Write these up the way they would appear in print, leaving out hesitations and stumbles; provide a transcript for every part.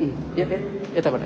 यताबाट यताबाट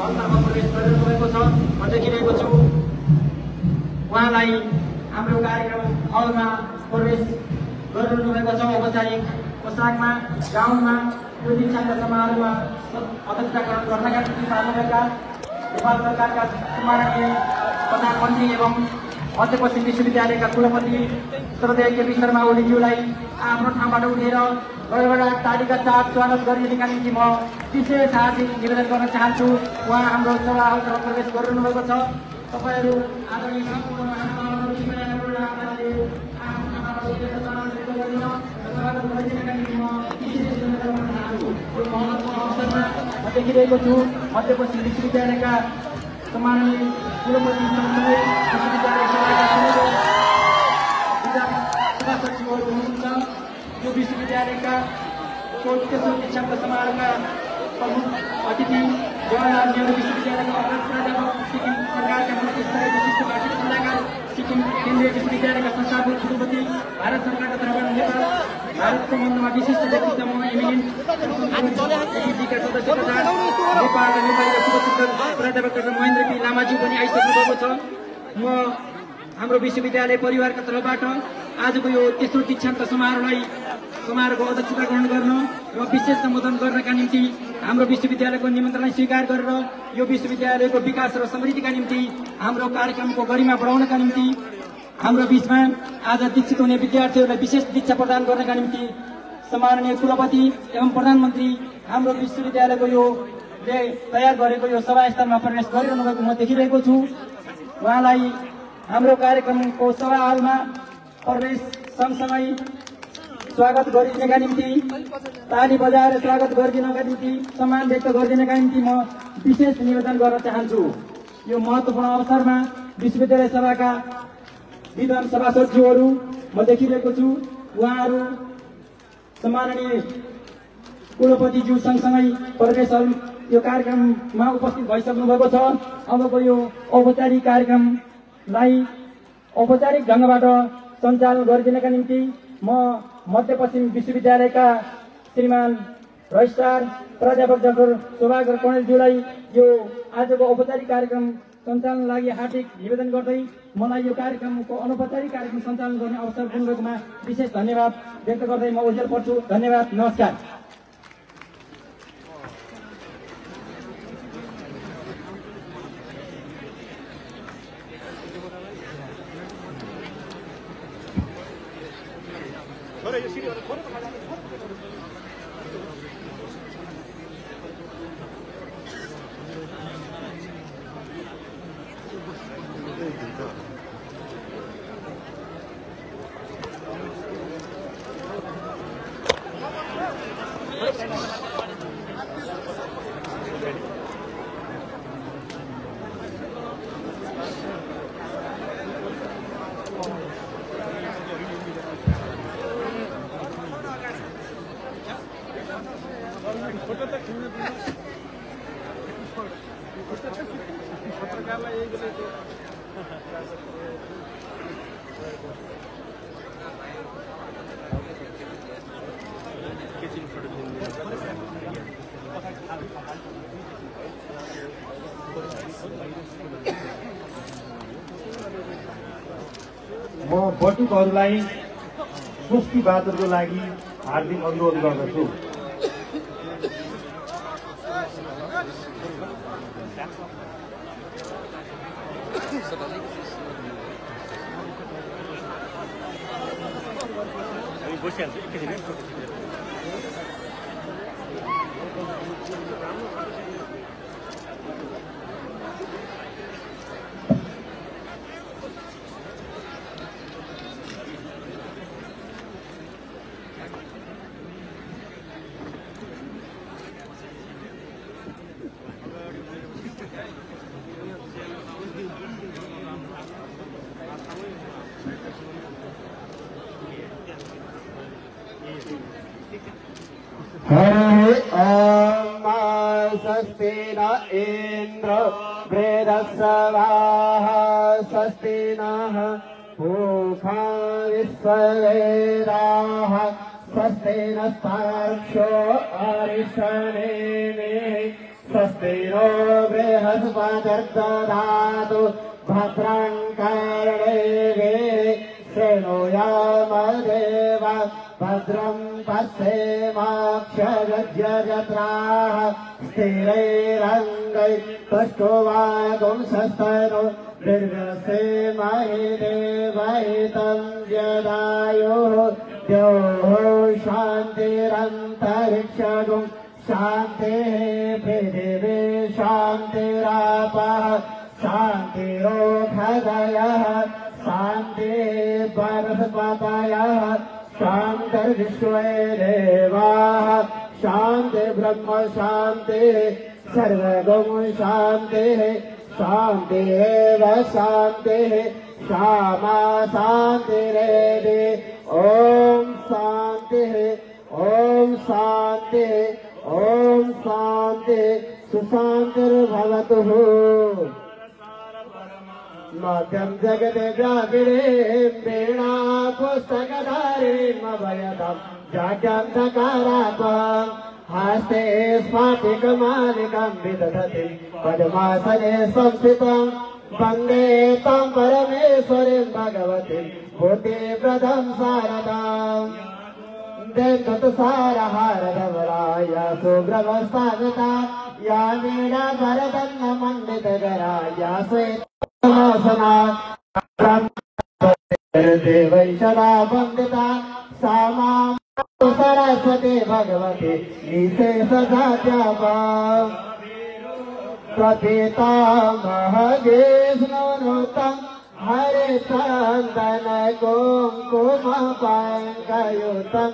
हलतर्फ प्रवेश गरिरहनुभएको छ। म देखिरहेको छु उहाँलाई हाम्रो कार्यक्रम हलमा प्रवेश गरिरहनुभएको छ। औपचारिक पोसाकमा गाउँमा यो दीक्षान्त समारोहमा अध्यक्षता गर्नका निम्ति पाल्नुभएका नेपाल सरकारका सम्माननीय प्रधानमन्त्री एवं मध्यपश्चिम विश्वविद्यालयका कुलपति श्रद्धेय केपी शर्मा ओलीज्यूलाई आफ्नो ठाउँबाट उठेर गडगडाट तालीका साथ स्वागत गरिदिनका निम्ति म विशेष हार्दिक निवेदन गर्न चाहन्छु। उहाँ हाम्रो सभा हलमा प्रवेश गरिरहनुभएको छ। तपाईहरू आदरणीय देखिरहेको छु मध्यपश्चिम विश्वविद्यालयका सम्माननीय कुलपति सँगसँगै सचिवहरू हुनुहुन्छ। यो विश्वविद्यालयका तेस्रो दीक्षान्त समारोहका प्रमुख अतिथि जवाहरलाल नेहरू विश्वविद्यालयका अध्यक्ष प्राध्यापक, सिक्किम सरकारका मन्त्रीस्तरीय विशिष्ट पार्टी सल्लाहकार, सिक्किम केन्द्रीय विश्वविद्यालयका संस्थापक कुलपति, भारत सरकारका तर्फबाट नेपाल भारत सम्बन्धमा विशिष्ट व्यक्तित्व एमिनेन्ट एजीपीका सदस्य तथा नेपाल र नेपालीका सुप्रसिद्ध प्राध्यापक डाक्टर महेन्द्र पी लामाज्यू पनि आइसक्नु भएको छ। म हाम्रो विश्वविद्यालय परिवारका तर्फबाट आजको यो तेस्रो दीक्षान्त समारोहको अध्यक्षता ग्रहण गर्न र विशेष सम्बोधन गर्नका निम्ति हाम्रो विश्वविद्यालयको निमन्त्रणलाई स्वीकार गरेर यो विश्वविद्यालयको विकास र समृद्धिका निम्ति हाम्रो कार्यक्रमको गरिमा बढाउनका निम्ति हाम्रो बीचमा आज दीक्षित हुने विद्यार्थीहरूलाई विशेष दीक्षा प्रदान गर्नका निम्ति सम्माननीय कुलपति एवं प्रधानमन्त्री हाम्रो विश्वविद्यालयको यो तयार गरेको यो सभास्थलमा प्रवेश गरिरहनु भएको म देखिरहेको छु। उहाँलाई हाम्रो कार्यक्रमको सभा हलमा प्रवेश सँगसँगै स्वागत गरिदिनका निम्ति ताली बजाएर स्वागत गरिदिनका निम्ति सम्मान व्यक्त गरिदिनका निम्ति म विशेष निवेदन गर्न चाहन्छु। यो महत्त्वपूर्ण अवसरमा विश्वविद्यालय सभाका विद्वान सभासदज्यूहरू म देखिरहेको छु। उहाँहरू सम्माननीय कुलपतिज्यू सँगसँगै प्रवेश यो कार्यक्रममा उपस्थित भइसक्नु भएको छ। अबको यो औपचारिक कार्यक्रमलाई औपचारिक ढङ्गबाट सञ्चालन गरिदिनका निम्ति म मध्यपश्चिम विश्वविद्यालयका श्रीमान रजिस्ट्रार प्राध्यापक डाक्टर शोभाकर कणेलज्यूलाई यो आजको औपचारिक कार्यक्रम सञ्चालन लागि हार्दिक निवेदन गर्दै मलाई यो कार्यक्रमको अनौपचारिक कार्यक्रम सञ्चालन गर्ने अवसर दिनुभएकोमा विशेष धन्यवाद व्यक्त गर्दै म ओझेल पर्छु। धन्यवाद, नमस्कार। म बटुकहरूलाई स्वस्ति बहादुरको लागि हार्दिक अनुरोध गर्दछु। हरे ओम स्वस्ति न इंद्र वृद्धस्वाः स्वस्ति नः पूषा विश्ववेदाः स्वस्ति नस्तार्क्ष्यो अरिष्टनेमिः स्वस्ति नो बृहस्पतिर्दधातु भद्रं कर्णेभिः शृणुयामदेव भद्रं पश्येमाक्षयजत्राः स्थिरैरङ्गैः तुष्टुवागुंसस्तनो दीर्घसेमहि देवहितं जदायुः द्योः शान्तिरन्तरिक्षगुं शान्तिः पृथिवी शान्तिरापः शान्तिरोषधयः शान्तिः वनस्पतयः शान्तिर्विश्वे देवाः शान्ति ब्रह्म शान्तिः सर्वगुं शान्तिः शान्तिरेव शान्तिः श्यामा शान्तिरेधि ॐ शान्तिः ॐ शान्तिः ॐ शान्तिः सुशान्तिर्भवतु मध्यं जगते जागरे वीणा पुस्तकधारीमभयदं जाड्यान्धकारापं हस्ते स्फाटिकमालिकं विदधति पद्मासने संस्थितं वन्दे तं परमेश्वरीं भगवतीं बुद्धिप्रदं शारदाम् देवतसारहारधवराय सुब्रह्मस्थागता या वीणा भरतन्नमण्डितकराय श्वेतमासना देवैषदा वन्दिता सा मां सरस्वती भगवती निशेषजात्यापा प्रथितामहगेष्णुनुतं हरिचन्दन कुङ्कुमपङ्कयुतं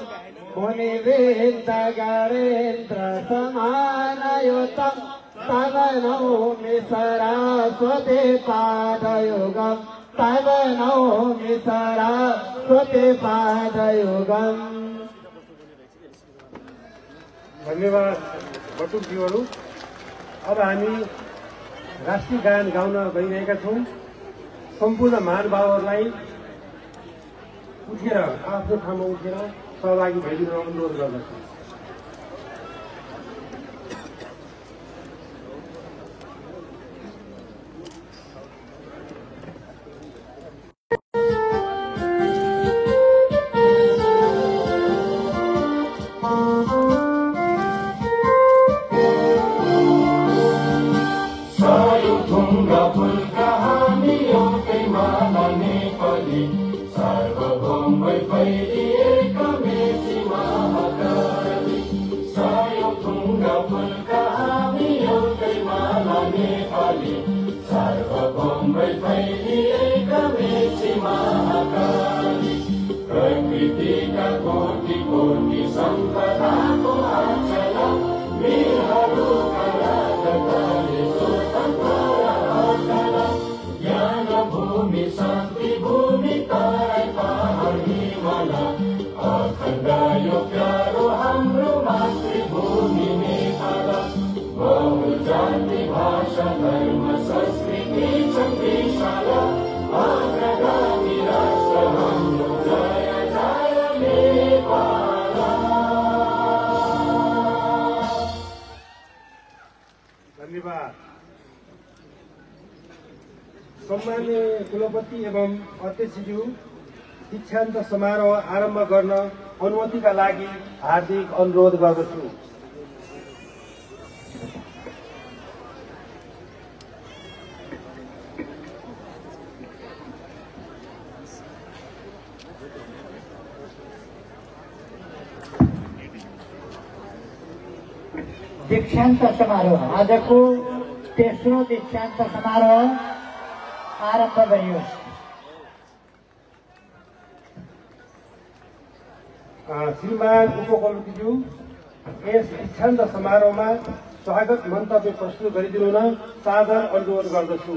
मुनिवृन्दगरेन्द्रसमानयुतं तव नौमि सरस्वती पादयुगं तव नौमि सरस्वती पादयुगम्। धन्यवाद बटुकज्यूहरू। अब हामी राष्ट्रिय गान गाउन गइरहेका छौँ। सम्पूर्ण महानुभावहरूलाई उठेर आफ्नो ठाउँमा उठेर सहभागी भइदिन अनुरोध गर्दछु। सम्माननीय कुलपति एवं अध्यक्षज्यू, दीक्षान्त समारोह आरम्भ गर्न अनुमतिका लागि हार्दिक अनुरोध गर्दछु। दीक्षान्त समारोह आजको तेस्रो दीक्षान्त समारोह आरम्भ गरियो। श्रीमान उपकुलपतिज्यू, यस दीक्षान्त समारोहमा स्वागत मन्तव्य प्रस्तुत गरिदिनुहुन सादर अनुरोध गर्दछु।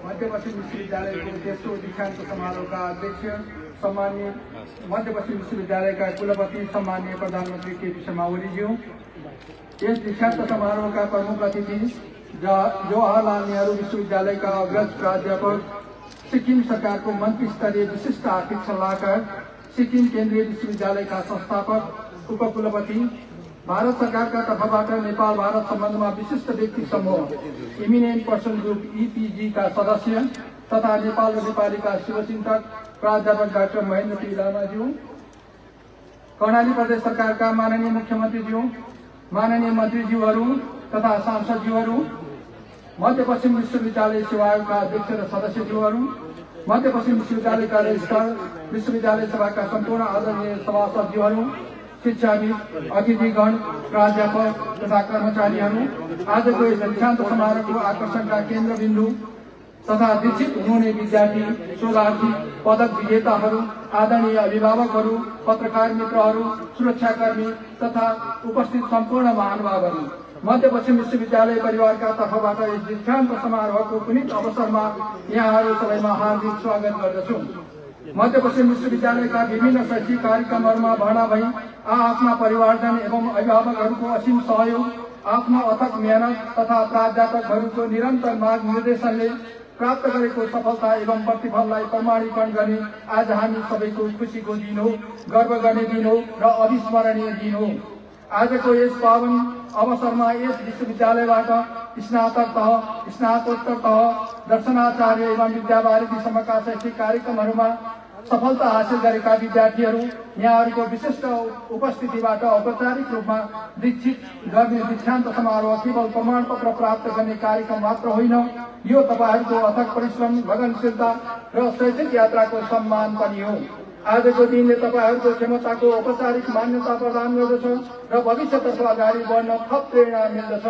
मध्यपश्चिम विश्वविद्यालयको तेस्रो दीक्षान्त समारोहका अध्यक्ष, सम्माननीय मध्यपश्चिम विश्वविद्यालयका कुलपति, सम्माननीय प्रधानमन्त्री केपी शर्मा ओलीज्यू, यस दीक्षान्त समारोहका प्रमुख अतिथि जवाहरलाल नेहरू विश्वविद्यालयका अग्रज प्राध्यापक, सिक्किम सरकारको मन्त्री स्तरीय विशिष्ट आर्थिक सल्लाहकार, सिक्किम केन्द्रीय विश्वविद्यालयका संस्थापक, उपकुलपति, भारत सरकारका तर्फबाट नेपाल भारत सम्बन्धमा विशिष्ट व्यक्ति समूह इमिनेन्ट पर्सन ग्रुप EPG का सदस्य तथा नेपाल र नेपालीका शुभचिन्तक प्राध्यापक डाक्टर महेन्द्र पी लामाज्यू, कर्णाली प्रदेश सरकारका माननीय मुख्यमन्त्रीज्यू, माननीय मन्त्रीज्यूहरू तथा सांसदज्यूहरू, मध्यपश्चिम विश्वविद्यालय सेवा आयोगका अध्यक्ष र सदस्यज्यूहरू, मध्यपश्चिम विश्वविद्यालयका रजिस्ट्रार, विश्वविद्यालय सभाका सम्पूर्ण आदरणीय सभासदज्यूहरू, शिक्षाविद, अतिथिगण, प्राध्यापक तथा कर्मचारीहरू, आजको यस दीक्षान्त समारोहको आकर्षणका केन्द्रबिन्दु तथा दीक्षित हुनुहुने विद्यार्थी, शोधार्थी, पदक विजेताहरू, आदरणीय अभिभावकहरू, पत्रकार मित्रहरू, सुरक्षाकर्मी तथा उपस्थित सम्पूर्ण महानुभावहरू, मध्यपश्चिम विश्वविद्यालय परिवारका तर्फबाट यस दीक्षान्त समारोहको पुनित अवसरमा यहाँहरू सबैमा हार्दिक स्वागत गर्दछु। मध्यपश्चिम विश्वविद्यालयका विभिन्न शैक्षिक कार्यक्रमहरूमा भर्ना भई आफ्ना परिवारजन एवं अभिभावकहरूको असीम सहयोग, आफ्नो अथक मेहनत तथा प्राध्यापकहरूको निरन्तर मार्गनिर्देशनले प्राप्त गरेको सफलता एवं प्रतिफललाई प्रमाणीकरण गर्ने आज हामी सबैको खुशीको दिन हो, गर्व गर्ने दिन हो र अविस्मरणीय दिन हो। आजको यस पावन अवसरमा यस विश्वविद्यालयबाट स्नातक तह, स्नातकोत्तर तह, दर्शनाचार्य एवं विद्यावारिधीसम्मका शैक्षिक कार्यक्रमहरूमा सफलता हासिल गरेका विद्यार्थीहरू यहाँहरूको विशिष्ट उपस्थितिबाट औपचारिक रूपमा दीक्षित गर्ने दीक्षान्त समारोह केवल प्रमाणपत्र प्राप्त गर्ने कार्यक्रम मात्र होइन, यो तपाईहरूको अथक परिश्रम, लगनशीलता र शैक्षिक यात्राको सम्मान पनि हो। आजको दिनले तपाईहरूको क्षमताको औपचारिक मान्यता प्रदान गर्दछ र भविष्यतर्फ अगाडि बढ्न थप प्रेरणा मिल्दछ।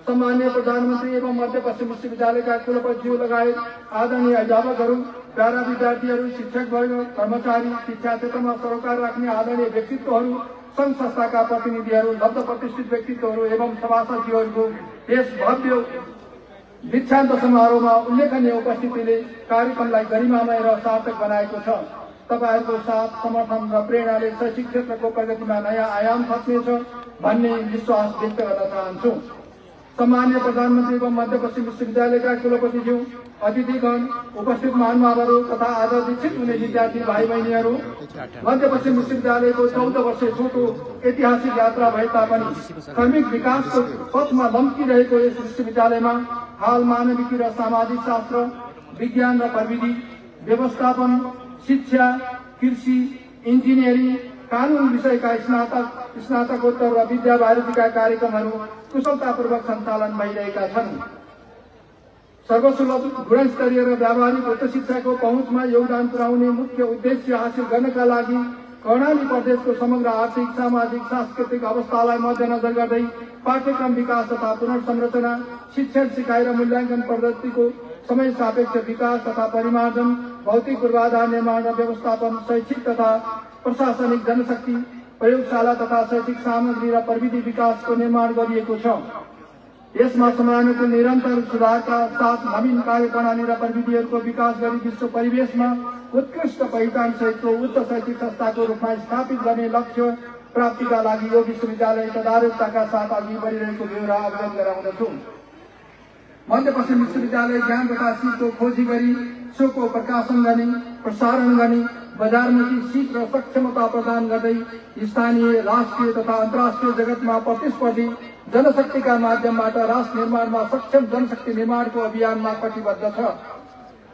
सम्माननीय प्रधानमन्त्री एवं मध्यपश्चिम विश्वविद्यालयका कुलपतिज्यू लगायत आदरणीय अभिभावकहरू, प्यारा विद्यार्थीहरू, शिक्षकवर्ग, कर्मचारी, शिक्षा क्षेत्रमा सरोकार राख्ने आदरणीय व्यक्तित्वहरू, संघ संस्थाका प्रतिनिधिहरू, लब्ध प्रतिष्ठित व्यक्तित्वहरू एवं सभासदज्यूहरूको यस भव्य दीक्षान्त समारोहमा उल्लेखनीय उपस्थितिले कार्यक्रमलाई गरिमामय र सार्थक बनाएको छ। तपाईहरूको साथ, समर्थन र प्रेरणाले शैक्षिक क्षेत्रको प्रगतिमा नयाँ आयाम थप्नेछ भन्ने विश्वास व्यक्त गर्न चाहन्छु। सम्माननीय प्रधानमन्त्री एवं मध्यपश्चिम विश्वविद्यालयका कुलपतिज्यू, अतिथिगण, उपस्थित महानुभावहरू तथा आज दीक्षित हुने विद्यार्थी भाइ बहिनीहरू, मध्यपश्चिम विश्वविद्यालयको 14 वर्षे छोटो ऐतिहासिक यात्रा भए तापनि क्रमिक विकासको पथमा लम्किरहेको यस विश्वविद्यालयमा हाल मानविकी र सामाजिक शास्त्र, विज्ञान र प्रविधि, व्यवस्थापन, शिक्षा, कृषि, इन्जिनियरिङ, कानून विषयका स्नातकोत्तर र विद्यावारिधीका कार्यक्रमहरू कुशलतापूर्वक सञ्चालन भइरहेका छन्। सर्वसुलभ, गुणस्तरीय र व्यावहारिक उच्च शिक्षाको पहुँचमा योगदान पुर्याउने मुख्य उद्देश्य हासिल गर्नका लागि कर्णाली प्रदेशको समग्र आर्थिक, सामाजिक, सांस्कृतिक अवस्थालाई मध्यनजर गर्दै पाठ्यक्रम विकास तथा पुनर्संरचना, शिक्षण, सिकाइ र मूल्याङ्कन पद्धतिको समय सापेक्ष विकास तथा परिमार्जन, भौतिक पूर्वाधार निर्माण र व्यवस्थापन, शैक्षिक तथा प्रशासनिक जनशक्ति, प्रयोगशाला तथा शैक्षिक सामग्री र प्रविधि विकासको निर्माण गरिएको छ। यसमा समानको निरन्तर सुधारका साथ नवीन कार्यप्रणाली र प्रविधिहरूको विकास गरी विश्व परिवेशमा उत्कृष्ट पहिचान सहितको उच्च शैक्षिक संस्थाको रूपमा स्थापित गर्ने लक्ष्य प्राप्तिका लागि यो विश्वविद्यालय तदारुकताका साथ अघि बढिरहेको बेहोरा अवगत गराउँदछु। मध्यपश्चिम विश्वविद्यालय ज्ञान तथा सिपको खोजी गरी सोको प्रकाशन गर्ने, प्रसारण गर्ने, बजारमुखी सिप र सक्षमता प्रदान गर्दै स्थानीय, राष्ट्रिय तथा अन्तर्राष्ट्रिय जगतमा प्रतिस्पर्धी जनशक्तिका माध्यमबाट राष्ट्र निर्माणमा सक्षम जनशक्ति निर्माणको अभियानमा कटिबद्ध छ।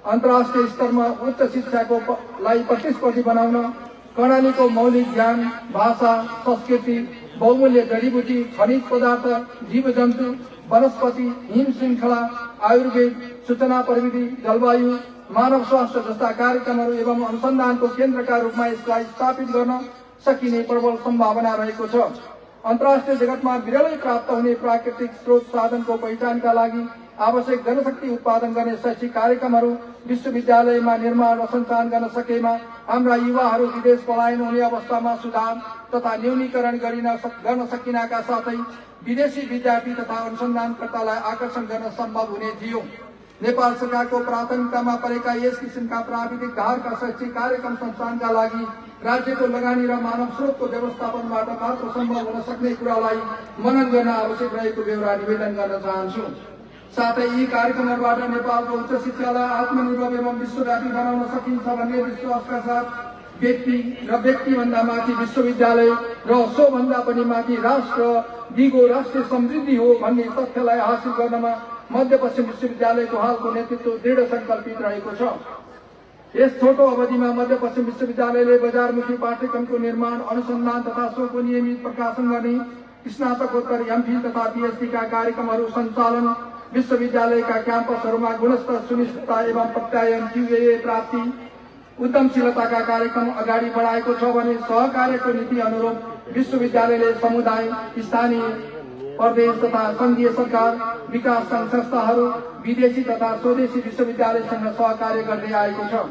अन्तर्राष्ट्रिय स्तरमा उच्च शिक्षाको लागि प्रतिस्पर्धी बनाउन कर्णालीको मौलिक ज्ञान, भाषा, संस्कृति, बहुमूल्य जडीबुटी, खनिज पदार्थ, जीवजन्तु, वनस्पति, हिम श्रृङ्खला, आयुर्वेद, सूचना प्रविधि, जलवायु, मानव स्वास्थ्य जस्ता कार्यक्रमहरू एवं अनुसन्धानको केन्द्रका रूपमा यसलाई स्थापित गर्न सकिने प्रबल सम्भावना रहेको छ। अन्तर्राष्ट्रिय जगतमा विरलै प्राप्त हुने प्राकृतिक स्रोत साधनको पहिचानका लागि आवश्यक जनशक्ति उत्पादन गर्ने शैक्षिक कार्यक्रमहरू विश्वविद्यालयमा निर्माण र सञ्चालन गर्न सकेमा हाम्रा युवाहरू विदेश पलायन हुने अवस्थामा सुधार तथा न्यूनीकरण गर्न सकिनाका साथै विदेशी विद्यार्थी तथा अनुसन्धानकर्तालाई आकर्षण गर्न सम्भव हुने थियो। नेपाल सरकारको प्राथमिकतामा परेका यस किसिमका प्राविधिक धारका शैक्षिक कार्यक्रम सञ्चालनका लागि राज्यको लगानी र मानव स्रोतको व्यवस्थापनबाट मात्र सम्भव हुन सक्ने कुरालाई मनन गर्न आवश्यक रहेको बेहोरा निवेदन गर्न चाहन्छु। साथै यी कार्यक्रमहरूबाट नेपालको उच्च शिक्षालाई आत्मनिर्भर एवं विश्वव्यापी बनाउन सकिन्छ भन्ने विश्वासका साथ व्यक्तिभन्दा माथि विश्वविद्यालय र सोभन्दा पनि माथि राष्ट्र दिगो राष्ट्रिय समृद्धि हो भन्ने तथ्यलाई हासिल गर्नमा मध्यपश्चिम विश्वविद्यालयको हालको नेतृत्व दृढ संकल्पित रहेको छ। यस छोटो अवधिमा मध्यपश्चिम विश्वविद्यालयले बजारमुखी पाठ्यक्रमको निर्माण, अनुसन्धान तथा सोको नियमित प्रकाशन गर्ने, स्नातकोत्तर एमफिल तथा पीएचडीका कार्यक्रमहरू सञ्चालन, विश्वविद्यालयका क्याम्पसहरूमा गुणस्तर सुनिश्चितता एवं प्रत्यायन QAA प्राप्ति, उद्यमशीलताका कार्यक्रम अगाडि बढाएको छ भने सहकार्यको नीति अनुरूप विश्वविद्यालयले समुदाय, स्थानीय, प्रदेश तथा संघीय सरकार, विकास संघ संस्थाहरू, विदेशी तथा स्वदेशी विश्वविद्यालयसँग सहकार्य गर्दै आएको छ।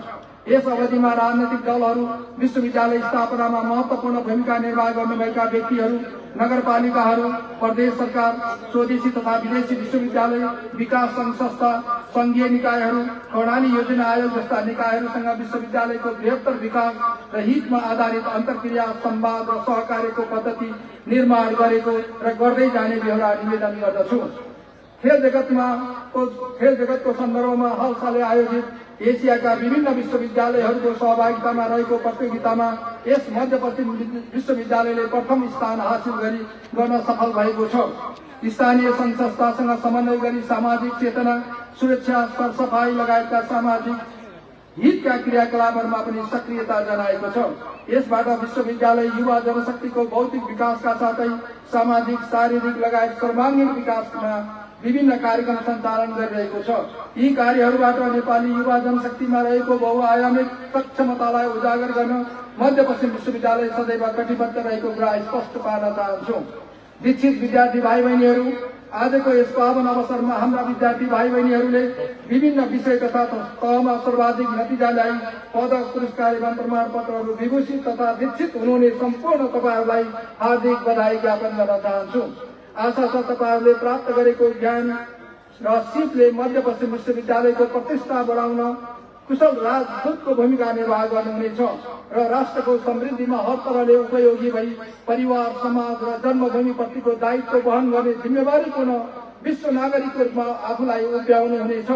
यस अवधिमा राजनैतिक दलहरू, विश्वविद्यालय स्थापनामा महत्वपूर्ण भूमिका निर्वाह गर्नुभएका व्यक्तिहरू, नगरपालिकाहरू, प्रदेश सरकार, स्वदेशी तथा विदेशी विश्वविद्यालय, विकास संघ संस्था, संघीय निकायहरू, कर्णाली योजना आयोग जस्ता निकायहरूसँग विश्वविद्यालयको बृहत्तर विकास र हितमा आधारित अन्तर्क्रिया, संवाद र सहकार्यको पद्धति निर्माण गरेको र गर्दै जाने बेहोरा निवेदन गर्दछु। खेल जगतको सन्दर्भमा हालसालै आयोजित एसियाका विभिन्न विश्वविद्यालयहरूको सहभागितामा रहेको प्रतियोगितामा यस मध्यपश्चिम विश्वविद्यालयले प्रथम स्थान हासिल गर्न सफल भएको छ। स्थानीय संघ संस्थासँग समन्वय गरी सामाजिक चेतना, सुरक्षा, सरसफाई लगायतका सामाजिक हितका क्रियाकलापहरूमा पनि सक्रियता जनाएको छ। यसबाट विश्वविद्यालय युवा जनशक्तिको भौतिक विकासका साथै सामाजिक, शारीरिक लगायत सर्वाङ्गीण विकासमा विभिन्न कार्यक्रम सञ्चालन गरिरहेको छ। यी कार्यहरूबाट नेपाली युवा जनशक्तिमा रहेको बहुआयामिक सक्षमतालाई उजागर गर्न मध्यपश्चिम विश्वविद्यालय सदैव कटिबद्ध रहेको कुरा स्पष्ट पार्न चाहन्छु। दीक्षित विद्यार्थी भाइ बहिनीहरू, आजको यस पावन अवसरमा हाम्रा विद्यार्थी भाइ बहिनीहरूले विभिन्न विषय तथा तहमा सर्वाधिक नतिजा ल्याई पदक, पुरस्कार एवं प्रमाणपत्रहरू विभूषित तथा दीक्षित हुनुहुने सम्पूर्ण तपाईहरूलाई हार्दिक बधाई ज्ञापन गर्न चाहन्छु। आशा छ तपाईहरूले प्राप्त गरेको ज्ञान र सिपले मध्यपश्चिम विश्वविद्यालयको प्रतिष्ठा बढाउन कुशल राजदूतको भूमिका निर्वाह गर्नुहुनेछ र राष्ट्रको समृद्धिमा हर तरहले उपयोगी भई परिवार, समाज र जन्मभूमिप्रतिको दायित्व वहन गर्ने जिम्मेवारीपूर्ण विश्व नागरिकको रूपमा आफूलाई उभ्याउनुहुनेछ।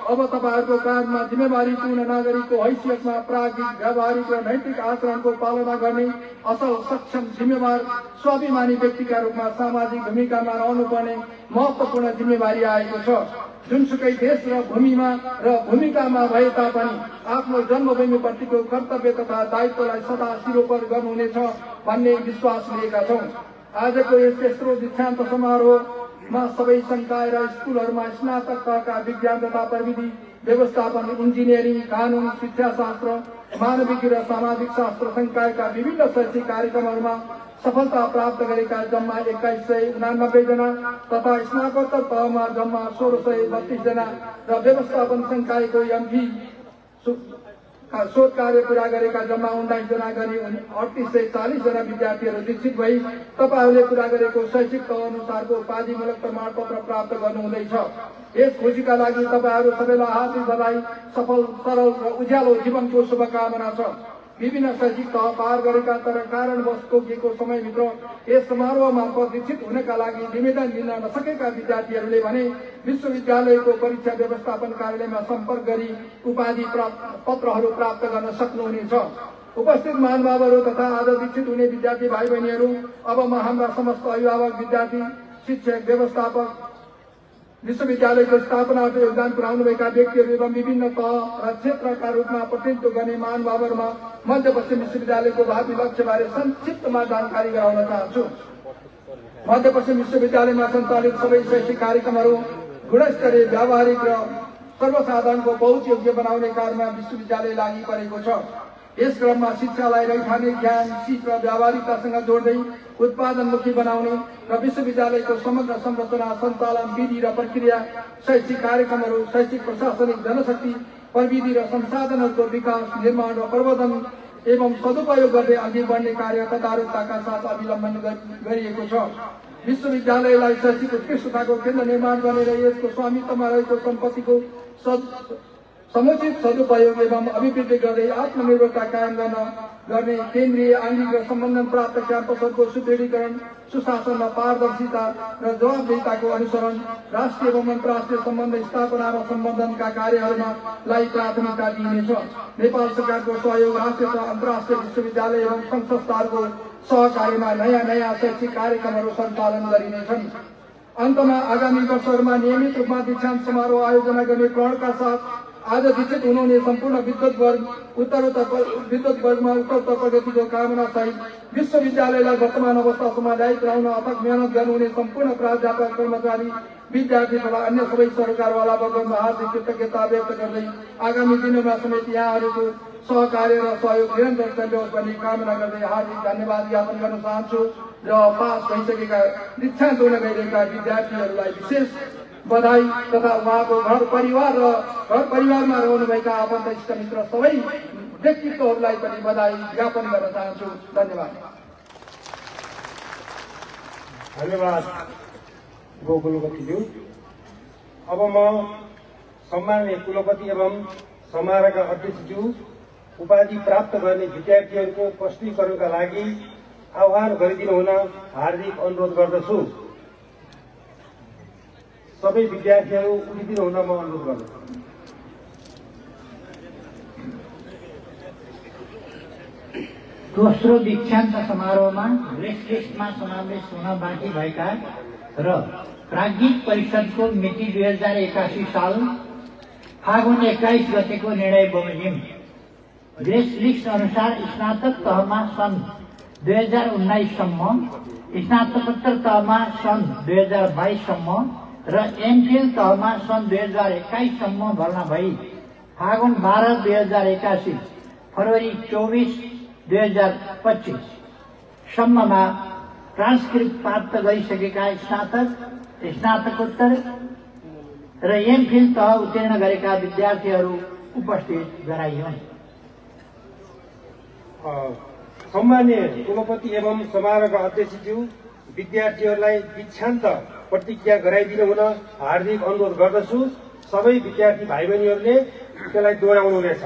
अब तपाईहरूको काँधमा जिम्मेवारीपूर्ण नागरिकको हैसियतमा प्राज्ञिक, व्यावहारिक र नैतिक आचरणको पालना गर्ने असल, सक्षम, जिम्मेवार, स्वाभिमानी व्यक्तिका रूपमा सामाजिक भूमिकामा रहनुपर्ने महत्वपूर्ण जिम्मेवारी आएको छ। जुनसुकै देश र भूमिकामा भए तापनि आफ्नो जन्मभूमिप्रतिको कर्तव्य तथा दायित्वलाई सदा सिरोपर गर्नुहुनेछ भन्ने विश्वास लिएका छौँ। आजको यस तेस्रो दीक्षान्त समारोहमा सबै संकाय र स्कुलहरूमा स्नातक तहका विज्ञान तथा प्रविधि, व्यवस्थापन, इन्जिनियरिङ, कानून, शिक्षाशास्त्र, मानविकी र सामाजिक शास्त्र संकायका विभिन्न शैक्षिक कार्यक्रमहरूमा सफलता प्राप्त गरेका जम्मा 2189 जना तथा स्नातकोत्तर तहमा जम्मा 1632 जना र व्यवस्थापन संकायको एमफी शोध कार्य पूरा गरेका जम्मा 19 जना गरी 3840 जना विद्यार्थीहरू दीक्षित भई तपाईहरूले पूरा गरेको शैक्षिक तह अनुसारको उपाधिमूलक प्रमाणपत्र प्राप्त गर्नुहुँदैछ। यस खुसीका लागि तपाईहरू सबैलाई हार्दिक बधाई, सफल, सरल र उज्यालो जीवनको शुभकामना छ। विभिन्न शैक्षिक तह पार गरेका तर कारणवश तोकिएको समयभित्र यस समारोह मार्फत दीक्षित हुनका लागि निवेदन दिन नसकेका विद्यार्थीहरूले भने विश्वविद्यालयको परीक्षा व्यवस्थापन कार्यालयमा सम्पर्क गरी उपाधि पत्रहरू प्राप्त गर्न सक्नुहुनेछ। उपस्थित महानुभावहरू तथा आज दीक्षित हुने विद्यार्थी भाइ बहिनीहरू, अब म हाम्रा समस्त अभिभावक, विद्यार्थी, शिक्षक, व्यवस्थापक, विश्वविद्यालयको स्थापनामा योगदान पुर्याउनुभएका व्यक्तिहरू एवं विभिन्न तह र क्षेत्रका रूपमा प्रतिनिधित्व गर्ने महानुभावहरूमा मध्यपश्चिम विश्वविद्यालयको भावी लक्ष्यबारे संक्षिप्तमा जानकारी गराउन चाहन्छु। मध्यपश्चिम विश्वविद्यालयमा सञ्चालित सबै शैक्षिक कार्यक्रमहरू गुणस्तरीय, व्यावहारिक र सर्वसाधारणको पहुँचयोग्य बनाउने कार्यमा विश्वविद्यालय लागि परेको छ। यस क्रममा शिक्षालाई रैथाने ज्ञान, सिप र व्यावहारिकतासँग जोड्दै उत्पादनमुखी बनाउने र विश्वविद्यालयको समग्र संरचना, सञ्चालन, विधि र प्रक्रिया, शैक्षिक कार्यक्रमहरू, शैक्षिक प्रशासनिक जनशक्ति, प्रविधि र संसाधनहरूको विकास, निर्माण र प्रवर्धन एवं सदुपयोग गर्दै अघि बढ्ने कार्य तदारुकताका साथ अवलम्बन गरिएको छ। विश्वविद्यालयलाई शैक्षिक उत्कृष्टताको केन्द्र निर्माण गर्ने र यसको स्वामित्वमा रहेको सम्पत्तिको समुचित सदुपयोग एवं अभिवृद्धि गर्दै आत्मनिर्भरता कायम गर्ने केन्द्रीय आइनिक र सम्बन्धन प्राप्त क्याम्पसहरूको सुदृढीकरण, सुशासनमा पारदर्शिता र जवाबदेहिताको अनुसरण, राष्ट्रिय एवं अन्तर्राष्ट्रिय सम्बन्ध स्थापना र सम्बन्धनका कार्यहरूमा प्राथमिकता दिइनेछ। नेपाल सरकारको सहयोग, राष्ट्रिय तथा अन्तर्राष्ट्रिय विश्वविद्यालय एवं संघ संस्थाहरूको सहकार्यमा नयाँ शैक्षिक कार्यक्रमहरू सञ्चालन गरिनेछन्। अन्तमा आगामी वर्षहरूमा नियमित रूपमा दीक्षान्त समारोह आयोजना गर्ने प्रणका साथ आज दीक्षित हुनुहुने सम्पूर्ण विद्युत वर्गमा उत्तरोत्तर प्रगतिको कामना सहित विश्वविद्यालयलाई वर्तमान अवस्थासम्म ल्याइ पुर्याउन अथक मेहनत गर्नुहुने सम्पूर्ण प्राध्यापक, कर्मचारी, विद्यार्थी तथा अन्य सबै सरकारवाला वर्गमा हार्दिक कृतज्ञता व्यक्त गर्दै आगामी दिनहरूमा समेत यहाँहरूको सहकार्य र सहयोग निरन्तर चलियोस् भन्ने कामना गर्दै हार्दिक धन्यवाद ज्ञापन गर्न चाहन्छु र पास भइसकेका दीक्षान्त हुन गइरहेका विद्यार्थीहरूलाई विशेष बधाई तथा उहाँको घर परिवारमा रहनुभएका आफन्त इष्टमित्र सबै व्यक्तित्वहरूलाई पनि बधाई ज्ञापन गर्न चाहन्छु। धन्यवाद। धन्यवाद कुलपतिज्यू। अब म सम्माननीय कुलपति एवं समारोहका अध्यक्षज्यू उपाधि प्राप्त गर्ने विद्यार्थीहरूको प्रस्तुतीकरणका लागि आह्वान गरिदिनु हुन हार्दिक अनुरोध गर्दछु। सबै विद्यार्थीहरू उठिदिनु हुन म अनुरोध गर्दछु। दोस्रो दीक्षान्त समारोहमा रेस्ट लिस्टमा समावेश हुन बाँकी भएका र प्राज्ञिक परिषदको मिति 2081 साल फागुन 21 गतेको निर्णय बमोजिम रेस्ट लिस्ट अनुसार स्नातक तहमा सन् 2019 सम्म, स्नातकोत्तर तहमा सन् 2022 सम्म र एमफिल तहमा सन् 2021 सम्म भर्ना भई फागुन 12, 2081, फरवरी 24, 2025 सम्ममा ट्रान्सक्रिप्ट प्राप्त गरिसकेका स्नातक, स्नातकोत्तर र एमफिल तह उत्तीर्ण गरेका विद्यार्थीहरू उपस्थित गराइयो। सम्माननीय कुलपति एवं समारोहका अध्यक्षज्यू विद्यार्थीहरूलाई दीक्षान्त प्रतिज्ञा गराइदिनु हुन हार्दिक अनुरोध गर्दछु। सबै विद्यार्थी भाइ बहिनीहरूले त्यसलाई दोहोऱ्याउनु हुनेछ।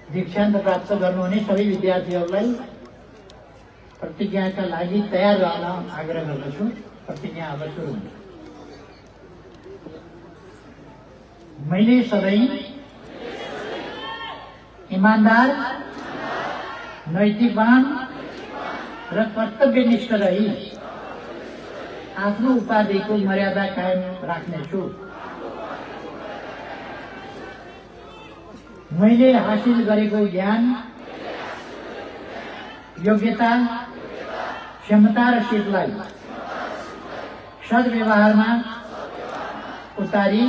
दीक्षान्त प्राप्त गर्नुहुने सबै विद्यार्थीहरूलाई प्रतिज्ञाका लागि तयार रहन आग्रह गर्दछु। प्रतिज्ञा अब सुरु हुन्छ। मैले सधैँ इमान्दार, नैतिकवान र कर्तव्यनिष्ठ रही आफ्नो उपाधिको मर्यादा कायम राख्नेछु। मैले हासिल गरेको ज्ञान, योग्यता, क्षमता र सिपलाई सद्व्यवहारमा उतारी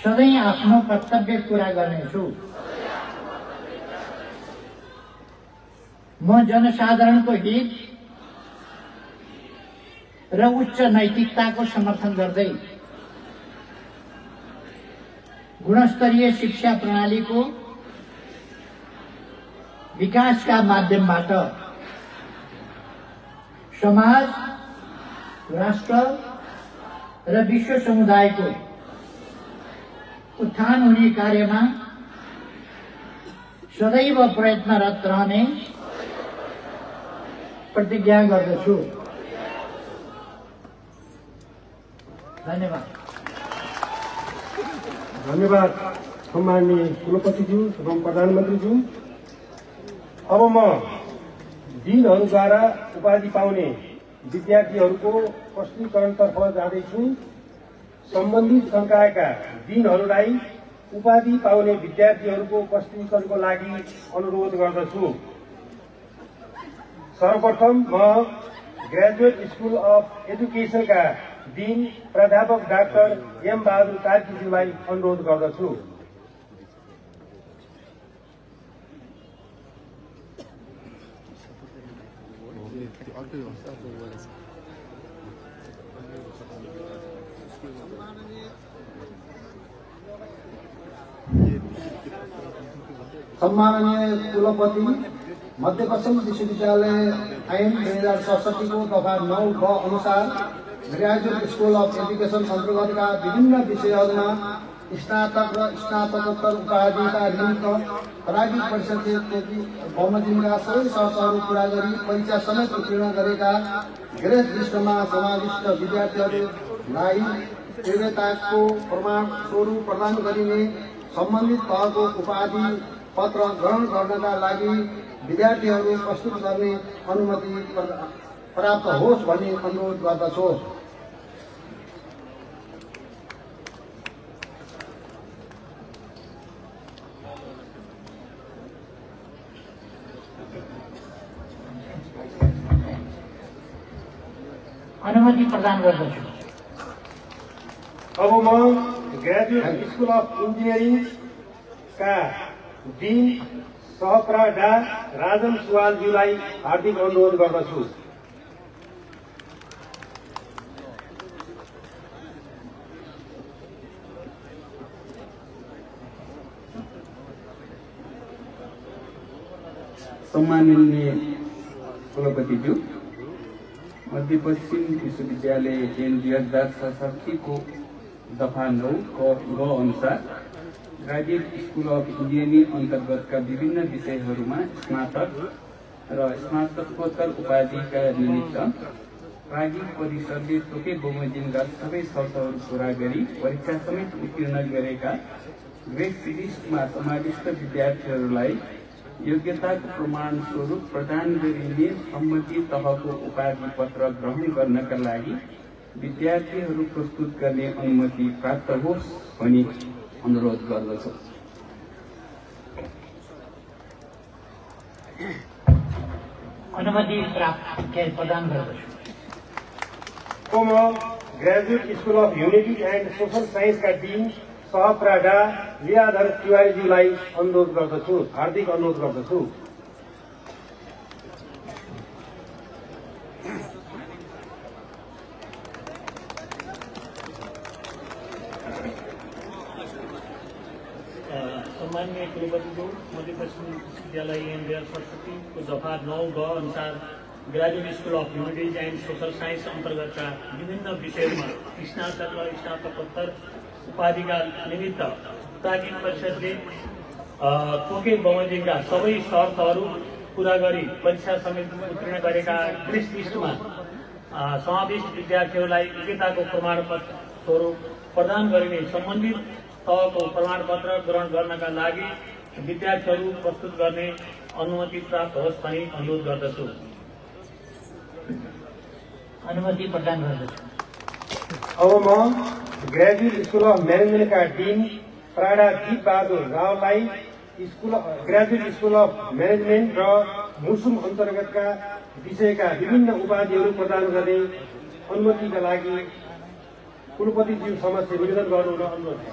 सधैँ आफ्नो कर्तव्य पूरा गर्नेछु। म जनसाधारणको हित र उच्च नैतिकताको समर्थन गर्दै गुणस्तरीय शिक्षा प्रणालीको विकासका माध्यमबाट समाज, राष्ट्र र विश्व समुदायको उत्थान हुने कार्यमा सदैव प्रयत्नरत रहने प्रतिज्ञा गर्दछु। धन्यवाद। धन्यवाद सम्माननीय कुलपतिज्यू एवं प्रधानमन्त्रीज्यू। अब म दिनहरूद्वारा उपाधि पाउने विद्यार्थीहरूको प्रस्तुतीकरणतर्फ जाँदैछु। सम्बन्धित संकायका दिनहरूलाई उपाधि पाउने विद्यार्थीहरूको प्रस्तुतीकरणको लागि अनुरोध गर्दछु। सर्वप्रथम म ग्रेजुएट स्कुल अफ एजुकेशनका दिन प्राध्यापक डाक्टर एम बहादुर कार्कीज्यूलाई अनुरोध गर्दछु। सम्माननीय कुलपति मध्यपश्चिम विश्वविद्यालय ऐन 2067 को दफा 9 ग अनुसार ग्रेजुएट स्कुल अफ एजुकेसन अन्तर्गतका विभिन्न विषयहरूमा स्नातक र स्नातकोत्तर उपाधिका निमित्त प्राज्ञिक परिषदले बमोजिमका सबै शर्तहरू पूरा गरी परीक्षा समेत उत्तीर्ण गरेका ग्रेस लिस्टमा समाविष्ट विद्यार्थीहरूलाई योग्यताको प्रमाण स्वरूप प्रदान गरिने सम्बन्धित तहको उपाधि पत्र ग्रहण गर्नका लागि विद्यार्थीहरू प्रस्तुत गर्ने अनुमति प्राप्त होस् भन्ने अनुरोध गर्दछु। अनुमति प्रदान गर्दछु। अब म ग्रेजुएट स्कुल अफ इन्जिनियरिङ का डीन सहप्रा डा राजन सुवालज्यूलाई हार्दिक अनुरोध गर्दछु। सम्माननीय कुलपतिज्यू, मध्यपश्चिम विश्वविद्यालय ऐन 2067 को दफा 9 ग अनुसार ग्रेजुएट स्कुल अफ इन्जिनियरिङ अन्तर्गतका विभिन्न विषयहरूमा स्नातक र स्नातकोत्तर उपाधिका निमित्त प्राज्ञिक परिषदले तोके बमोजिमका सबै शर्तहरू पूरा गरी परीक्षा समेत उत्तीर्ण गरेका ग्रेस लिस्टमा समाविष्ट विद्यार्थीहरूलाई योग्यताको प्रमाण स्वरूप प्रदान गरिने सम्मति तहको उपाधि पत्र ग्रहण गर्नका लागि विद्यार्थीहरू प्रस्तुत गर्ने अनुमति प्राप्त होस् भनी अनुरोध गर्दछु। अनुमति प्रदान गर्दछु। म graduate school of humanity and social साइन्सका डिन सहप्रा डा लीलाधर तिवारीज्यूलाई अनुरोध गर्दछु, हार्दिक अनुरोध गर्दछु। सम्माननीय कुलपतिज्यू, मध्यपश्चिम विश्वविद्यालय ऐन 2067 को दफा 9 ग अनुसार graduate school of humanities and social science अन्तर्गतका विभिन्न विषयहरूमा स्नातक र स्नातकोत्तर उपाधिका निमित्त प्राज्ञिक परिषदले तोके बमोजिमका सबै शर्तहरू पूरा गरी परीक्षा समेत उत्तीर्ण गरेका ग्रेस लिस्टमा समाविष्ट विद्यार्थीहरूलाई योग्यताको प्रमाणपत्र स्वरूप प्रदान गरिने सम्बन्धित तहको प्रमाणपत्र ग्रहण गर्नका लागि विद्यार्थीहरू प्रस्तुत गर्ने अनुमति प्राप्त होस् भनी अनुरोध गर्दछु। अनुमति प्रदान गर्दछु। अब म ग्रेजुएट स्कुल अफ म्यानेजमेन्टका डिन प्राडा दीप बहादुर रावलाई ग्रेजुएट स्कुल अफ म्यानेजमेन्ट र मुसुम अन्तर्गतका विषयका विभिन्न उपाधिहरू प्रदान गर्ने अनुमतिका लागि कुलपतिज्यू समक्ष निवेदन गर्नु र अनुरोध छ।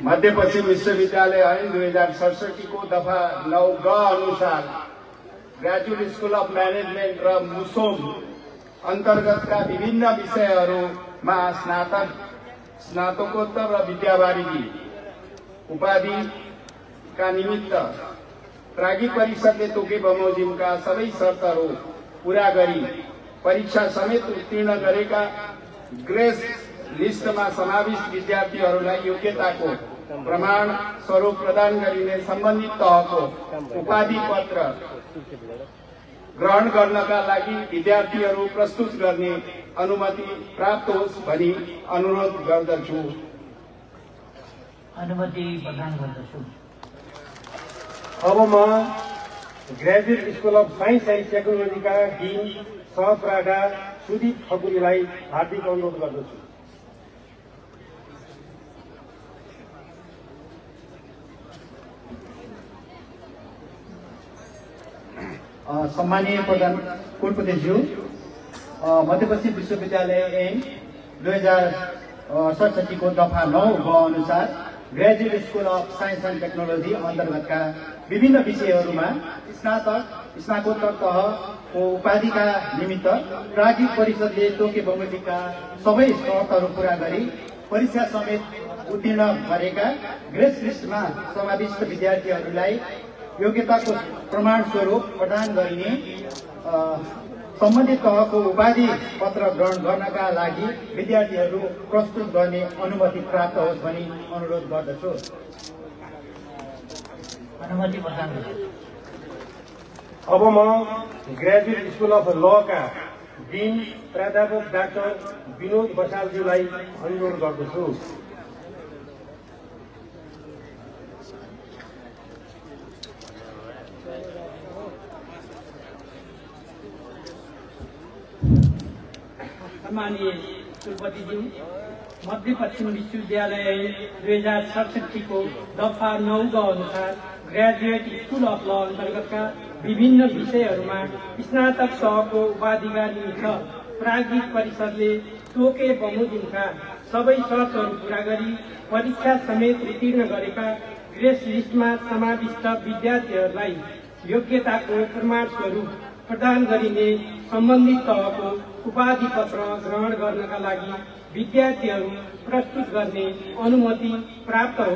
मध्यपश्चिम विश्वविद्यालय ऐन 2067 को दफा 9 ग अनुसार ग्रेजुएट स्कुल अफ म्यानेजमेन्ट र मुसोम अन्तर्गतका विभिन्न विषयहरूमा स्नातक, स्नातकोत्तर र विद्यावारिधी उपाधिका निमित्त प्राज्ञिक परिषदले तोके बमोजिमका सबै शर्तहरू पूरा गरी परीक्षा समेत उत्तीर्ण गरेका ग्रेस लिस्टमा समाविष्ट विद्यार्थीहरूलाई योग्यताको प्रमाण स्वरूप प्रदान गरिने सम्बन्धित तहको उपाधि पत्र ग्रहण गर्नका लागि विद्यार्थीहरू प्रस्तुत गर्ने अनुमति प्राप्त होस् भनी अनुरोध गर्दछु। अनुमति प्रदान गर्दछु। अब म graduate school of science and टेक्नोलोजीका डिन सहप्रा डा सुदीप ठकुरीलाई हार्दिक अनुरोध गर्दछु। सम्मानीय प्रधान कुलपतिज्यू, मध्यपश्चिम विश्वविद्यालय ऐन 67 को दफा 9 ग अनुसार graduate school of science and technology अन्तर्गतका विभिन्न विषयहरूमा स्नातकोत्तर तहको उपाधिका निमित्त प्राज्ञिक परिषदले तोके बमोजिमका सबै शर्तहरू पूरा गरी परीक्षा समेत उत्तीर्ण गरेका ग्रेस लिस्टमा समाविष्ट विद्यार्थीहरूलाई योग्यताको प्रमाण स्वरूप प्रदान गरिने सम्बन्धित तहको उपाधि पत्र ग्रहण गर्नका लागि विद्यार्थीहरू प्रस्तुत गर्ने अनुमति प्राप्त होस् भनी अनुरोध गर्दछु। अनुमति प्रदान गर्छु। अब म ग्रेजुएट स्कुल अफ लका डिन प्राध्यापक डाक्टर विनोद बसालज्यूलाई अनुरोध गर्दछु। सम्मानीय कुलपतिज्यू, मध्यपश्चिम विश्वविद्यालय 2067 को दफा 9 ग अनुसार ग्रेजुएट स्कुल अफ ल अन्तर्गतका विभिन्न विषयहरूमा स्नातक तहको उपाधिका निमित्त प्राज्ञिक परिषदले तोके बमोजिमका सबै शर्तहरू पूरा गरी परीक्षा समेत उत्तीर्ण गरेका ग्रेस लिस्टमा समाविष्ट विद्यार्थीहरूलाई योग्यताको प्रमाण स्वरूप प्रदान गरिने सम्बन्धित तहको उपाधि पत्र ग्रहण गर्नका लागि विद्यार्थीहरू प्रस्तुत गर्ने अनुमति प्राप्त हो।